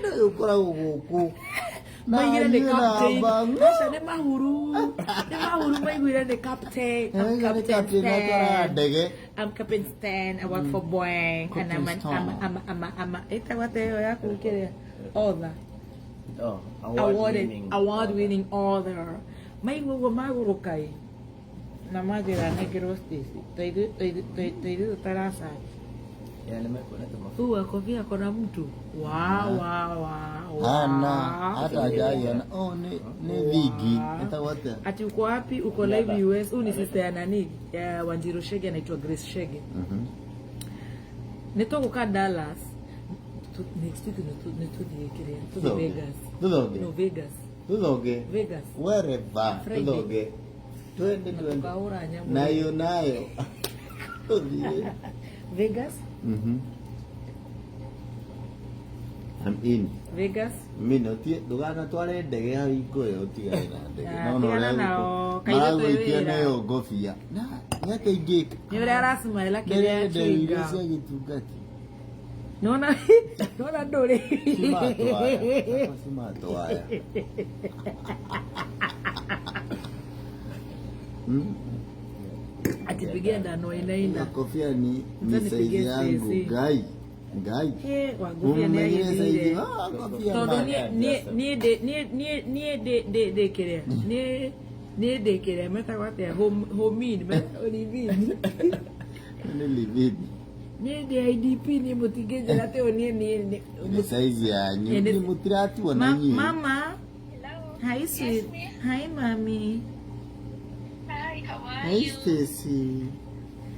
Ũyũ ũkoragwo gũkũ. Na Maigire nĩ niĩ na captain. bang'o. Aca nĩ mahuru. Nĩ mahuru maiguire nĩ captain. I'm Nĩ Captain captain atwaraga Stan. ndege. I'm Captain Stan. I work for Boeing and I'm an, Captain I'm a, I'm a, I'm a, I'm a, ĩtagwo atĩa ĩyo yaku kĩrĩa? Author. Oh, Awarded, award-winning. award winning author. Maigua ũguo magũrũka ĩ. Na manjĩra nengerwo Stacy. Twaithuĩ tũtaracaji. Yeah, nimekuona mafuta. Huu akobia ako na mtu. Wa wa wa. wa. Hana hata hajaiona. Oh, ni thingi. Ĩtagwo atĩa? Ati uko wapi? Uko live US. Huyu ni sister ya nani? Ya Wanjiru Shege anaitwa Grace Shege. Nĩ tũgũka Dallas. Next week nĩ tũthiĩ kĩrĩa? Tũthiĩ Tũthonge. Vegas. Tũthonge. No Vegas. Tũthonge. Vegas. Wherever. Friday. Tũthonge. Twende Na twende. tũkahũra nyamũ. Nayo nayo. Tũthiĩ. Vegas. I'm in. Vegas. Mimi utie nduganatware ndege hau ĩyo ũtigane na ndege. Ah, No, no, tigana ũrĩa nao, gũkũ- kaitũ twĩ maragũikia wĩra. nayo ngobia. Na nĩ atĩa ingĩka? Nĩ ũrĩa aracemaila kĩrĩa Ndĩrenda irio chinga. cia gĩtungati. Nona nona ndũrĩ. Cimatwaya. Akwa cimatwaya. Atipigia ndano inaina. Kofia ni Sasa ni saizi nipigie yangu. Stacy. Ngai. Ngai. He, wangobia nĩ Mumenyere saizi. agĩthire. Ah, kofia Tondũ ma. niĩ niĩ ndĩ niĩ niĩ niĩ ndĩ ndĩ ndĩ kĩrĩa niĩ niĩ ndĩ kĩrĩa metagwo atĩa home home in live-in. Nĩ live-in. Niĩ ndĩ IDP niĩ mũtingĩnjĩra atĩ ũyũ niĩ niĩ Nĩ saizi yanyu. Ĩ, nĩ- Nĩ mũtiratuona inyuĩ. Mama. Hello. Hi sweet. Yes, Hi mommy. Hi, how are Hi you? Stacy.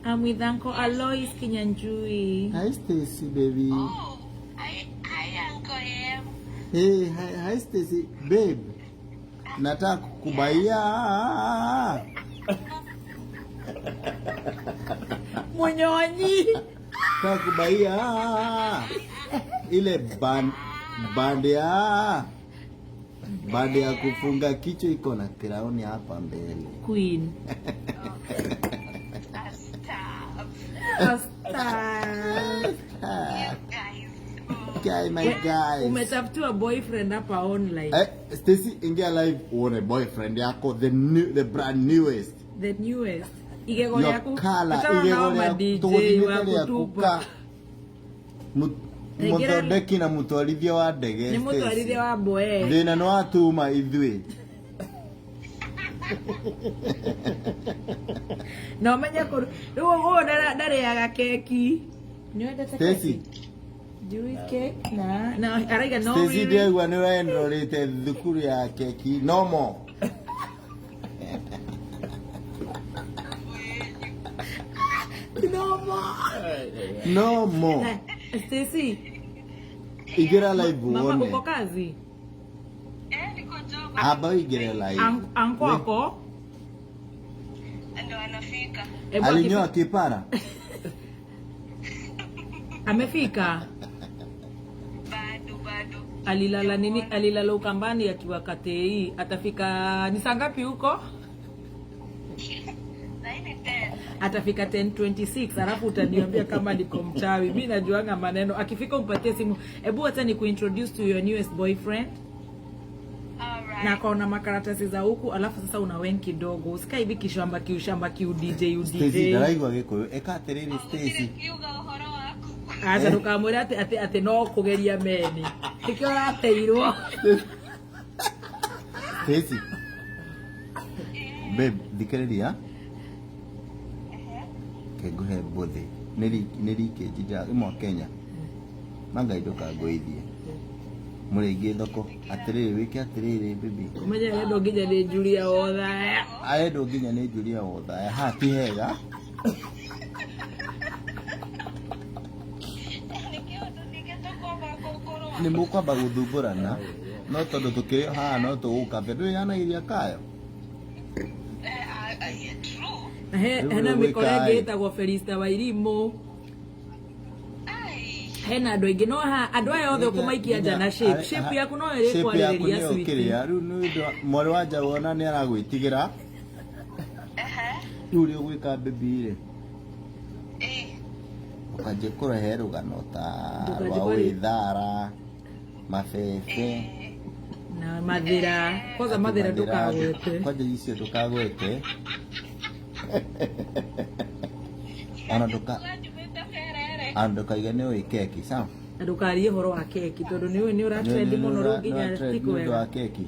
I'm with Uncle Alois Kinyanjui. Hi Stacy baby. Oh, hi, hi, Uncle M. Hey, hi, hi Stacy babe. Nataka kukubaia. Munyonyi. Nataka kubaia. Ile band band ya band ya kufunga kichwa iko na crown hapa mbele. Queen. Stop. Asta. You guys. Oh, Guy, my guys. Umetafutiwa boyfriend hapa online. Eh, Stacy ingia live uone boyfriend yako the new, the brand newest. The newest. Igego Your rĩaku. colour, Achana igego nao ma rĩaku, DJ tũgũthimĩte wa rĩaku kutupa. ka Ingĩra- mũthondeki na mũtwarithia wa ndege Nĩ mũtwarithia wa boe. thĩna nĩ watuma ithuĩ Na ũmenye kũru. Rĩu ũyũ ndarĩaga keki. Nĩ wendete Stacy keki? Do you eat cake? Na. Na araiga no Stacy really. ndĩraigua nĩ ũraenrorĩte thukuru ya keki no more No more. no more Stacy, ingĩra live mama uone uko kazi? Eh, niko job. amba ũingĩre live Anko ako? Ndo anafika. Ebu alinyoa kipara Amefika. Bado, bado. Alilala nini? Alilala Ukambani akiwa Katei. Atafika ni saa ngapi huko? Sahi ni 10. Atafika 10:26 alafu utaniambia kama niko mchawi. Mi najuanga maneno. Akifika umpatie simu. Ebu hata ni kuintroduce to your newest boyfriend. Alright. Na akaona makaratasi za huku alafu sasa una wen kidogo. Usikae hivi kishamba kiushamba kiu DJ u Stacy DJ. ndaraigua gĩkũyũ ĩka atĩrĩrĩ Oh, Stacy gũtirĩ kiuga ũhoro waku. Aca ndũkamwĩre atĩ atĩ atĩ no kũgeria meni. Nĩkĩo ũrateirwo. Stacy babe thikĩrĩria kengũhe mbũthĩ nĩ rikĩnji ĩmwe Kenya mangai ndũkangũithie mũrĩngĩ thoko atĩrĩrĩ wĩke atĩrĩrĩ baby Ũmenye arendwo nginya nĩ Julia Wothaya. arendwo nginya nĩ Julia Wothaya haha ti hega Nĩkĩo tũtige tũkwamba kũrũa. nĩ mũkwamba gũthumbũrana no tondũ tũkĩrĩ o haha no tũgũkabe ndũrĩ yanagiria kayo Eh, ah, ah, yeah, true. Na Rĩu hena rĩu mĩkora gwĩka ĩngĩ ĩ. ĩtagwo Felista Wairimu. Ai. Hena andũ aingĩ no ha andũ aya othe ũkũmaikia nja na shape. Shape yaku no Shape yaku ĩrĩkwarĩrĩria nĩyo sweet. kĩrĩa rĩu nĩ ũndũ mwarĩ wa nja wona nĩ aragwĩtigĩra Ehe. rĩu ũrĩa ũgwĩka baby rĩ Eh. ũkanjia kũrehe rũgano ta Ndũkanjie rwa kwaria. wĩthara Mabebe. Na mathira. Kwanza mathira ndukagwete. Kwanja icio ndukagwete. Ona nduka Njumĩte Berere. ona ndukaiga nĩ ũĩ keki, sawa? Na ndukarie ũhoro wa keki tondũ nĩ ũĩ nĩ ũratrendi mũno rĩu nginya ti nĩ ũndũ kwega. wa keki.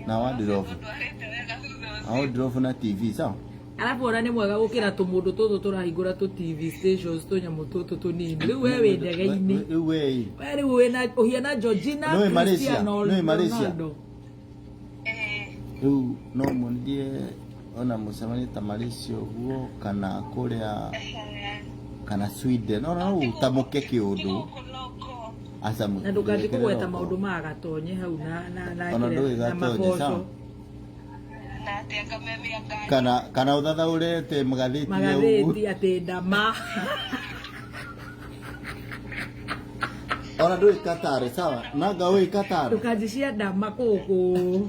Na wardrobe. Ndwarĩte wega thutha Na ũcio. wardrobe na TV, sawa? Arabu ona nĩ mwega gũkĩra tũmũndũ tũtũ tũrahingũra tũ TV stations tũnyamũ tũtũ tũnini. Rĩu we wĩ ndege-inĩ. Rĩu we We rĩu wĩna ũhiana Georgina Nĩũĩ Malaysia? Cristiano Nĩũĩ Malaysia? Ronaldo. Eh, rĩu no mũthiĩ ona mũcemanie ta Malaysia ũguo kana kũrĩa eh, kana Sweden ona no ũtamũke kĩũndũ gũkũ loko. aca Na ndũgathiĩ kũgweta maũndũ ma gatonye hau na na na Ona kĩrĩa- ndũĩ na gatonye, maboco. sawa? Na atĩ angamemia ngari. Kana ũthathaũrĩte magathĩti ũguo. Magathĩti atĩ ndama. Ona ndũĩ Qatar, sawa? Nanga ũĩ Qatar? Ndũkanjicia ndama kũkũ.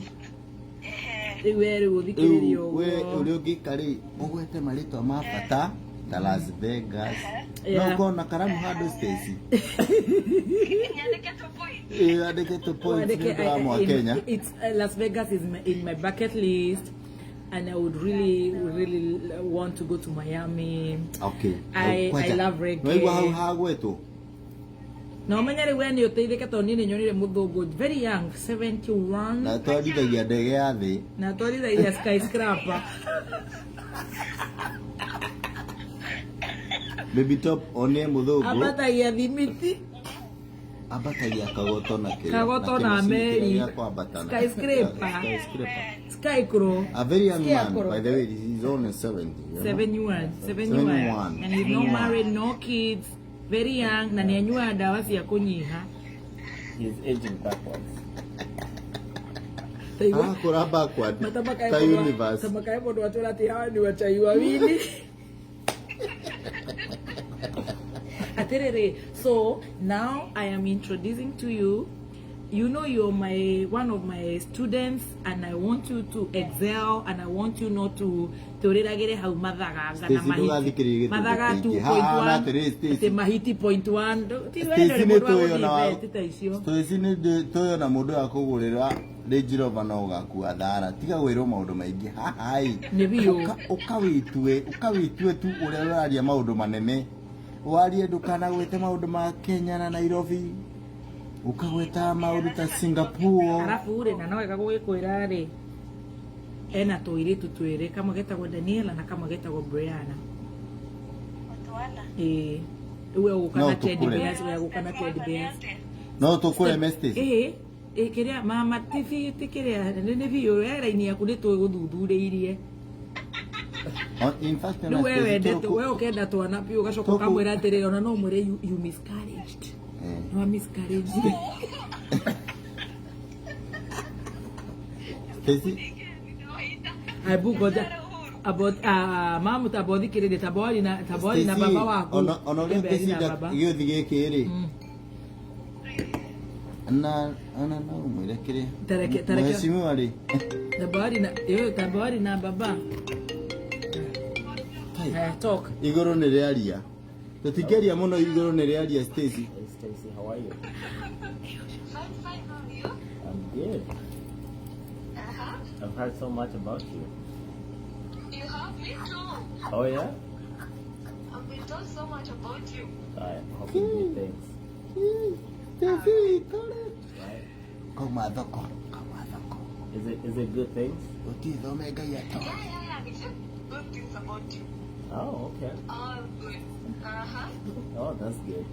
Eh, Rĩu we rĩu ũthikĩrĩrie Rĩu we ũguo. ũrĩa ũngĩka rĩ ũgwete marĩtwa ma bata ta Las Vegas. No Yeah. ũkorwo na karamu handũ Stacy. nyandĩke tũ point. Ĩĩ andĩke tũ points nĩ Wandĩke, ũndũ wa mwa Kenya. It's Las Vegas is in my bucket list, and I would really, really want to go to Miami. Okay. I Kwanja, love reggae. Waigua hau hagwetwo? Na ũmenye rĩu we nĩ ũteithĩke tondũ niĩ nĩ nyonire mũthũngũ very young 71 Na twarithagia ndege ya thĩ. na twarithagia skyscraper. Baby Top one mũthũngũ Ambatagia thimiti ambatagia kagoto na kĩrĩa Kagoto na kĩmacini kĩrĩa meri. gĩa kwambatana. Skyscraper. Skyscraper. Skycrow. A very young man, Scarecrow. by the way, he's only 70. You know? 71 71 71. and he's not married, no kids, very young na nĩ anyuaga ndawa cia kũnyiha. He's aging backwards. Arakũra backward ta universe. Tamakae mũndũ atwĩra atĩ hawa ni wachai wawili. Atĩrĩrĩ, so now I am introducing to you, you know, you're my one of my students and I want you to excel and I want you not to tũrĩragĩre hau mathaganga na Stacy, ndũgathikĩrĩrie gĩtũngũ mathaga kĩingĩ. Haha, atĩrĩrĩ, 2.1 Stacy. atĩ mahiti point 1. Ti Stacy wendo nĩ nĩ mũndũ wa tũĩ ona gũthiĩ wa iveti ta icio. Stacy nĩ tũĩ ona mũndũ wa kũgũrĩra Range Rover no ũgakua thara. Tiga gwĩrwo maũndũ maingĩ. Haha ĩ. Nĩ biũ. Ũka ũkawĩtue tu ũrĩa ũraria maũndũ manene. Warie ndũkanagwete maũndũ ma Kenya na Nairobi. Ũkagweta maũndũ ta Singapore. Arabu rĩ, na no wega gũgĩkwĩra rĩ, ena tũirĩtu twĩrĩ, kamwe getagwo Daniela na kamwe getagwo Brianna. Twana. Ĩĩ, rĩu we ũgũka No na teddy tũkũre. bears, we agũka na teddy bears. No tũkũreme Stacy. Ĩĩ, ĩ kĩrĩa mama ti biũ, ti kĩrĩa nĩ biũ, we raini yaku nĩ twĩgũthuthurĩirie. In fact, ona Rĩu we Stacy wendete, tũkũ- we ũkenda twana biũ ũgacoka tũkũ- ũkamwĩra atĩrĩrĩ, ona no ũmwĩre you miscarriaged. Eh. No miscarriage. Stacy, Aibu ngoja about mamu tabothikĩrĩrie tabori na tabori na Stacy, baba waku. ona ũrĩa Emberi na ngwĩciria baba. gĩũthi gĩkĩ rĩ na ona no ũmwĩre kĩrĩa Tareke- tareke- mheshimiwa rĩ Tabori na yo tabori na baba. Tai, Talk. igũrũ nĩ rĩaria tũtingĩaria mũno igũrũ nĩ rĩaria Stacy. Hey Stacy, how are you? Fine, fine, how are you? I'm good. Uh-huh. I've heard so much about you. You have me too. Oh yeah? I've been told so much about you. I hope you good things. Stacy, kore. Right? Kauma thoko, kauma thoko. Is it good things? Gũtirĩ thome Ngai atoĩ. Yeah, yeah, yeah. It's just good things about you. Oh, okay. All good. Uh-huh. Oh, that's good.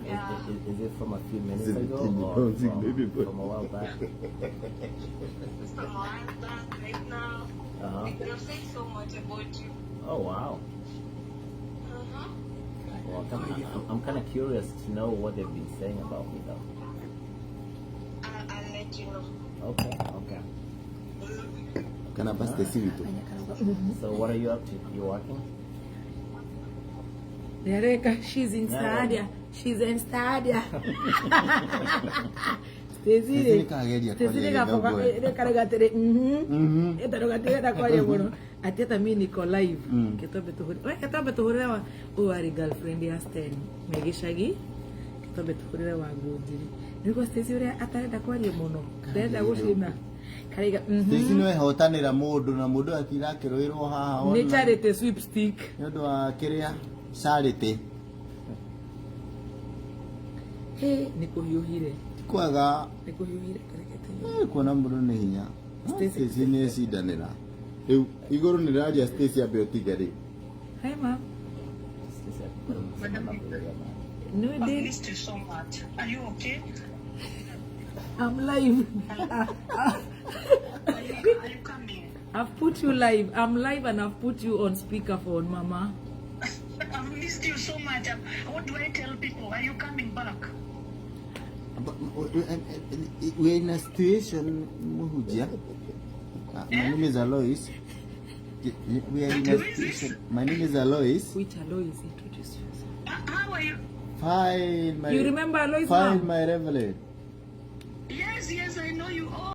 Yeah. Is it from a few minutes Is it ago in the or bouncing baby boy? from a while back? It's from a while back right now. Uh-huh. They've said so much about you. Oh, wow. Uh-huh. Well, I'm kind of curious to know what they've been saying about me, though. I'll let you know. Okay, okay. Kana ba Stacy witũ? So what are you up to? You working? Dereka, she's in Yeah. Stadia. She's in Stadia. Stacy Stacy nĩ kageria Stacy kwaria nĩ gaboga gĩthũngũ. nĩ karauga atĩrĩ mhm. Mhm. Ĩtarauga tirenda kwaria mũno. Atĩ hata mi niko live. Mm. Ketombe tũhũre. We ketombe tũhũrĩre wa ũyũ warĩ girlfriend ya Sten. Me gĩcagi. Twambe tũhũrĩre wa ngũnjiri. Nĩguo Stacy ũrĩa atarenda kwaria mũno. Ndarenda gũcina. Karaiga. Stacy nĩ wehotanĩra mũndũ na mũndũ atira akĩrũĩrwo haha Nĩ online. charity sweepstake. Nĩ ũndũ wa kĩrĩa charity. Hey, nĩ kũhiũhire. Ti kwega. Nĩ kũhiũhire karekete. Kuona mũndũ nĩ hinya. Stacy- Stacy nĩ ecindanĩra. Rĩu igũrũ nĩ rĩraria Stacy ambe ũtige rĩ. Hi ma'am. No I've did. missed you so much. Are you okay? I'm live. Are you coming? I've put you live. I'm live and I've put you on speakerphone, mama. I've missed you so much. What do I tell people? Are you coming back? But, we're in a situation, Muhujia. My name is Alois. We are in a situation. My name is Alois. Which Alois introduce yourself? How are you? Fine, my. You remember Alois, Fine, ma'am? my reverend. Yes, yes, I know you all.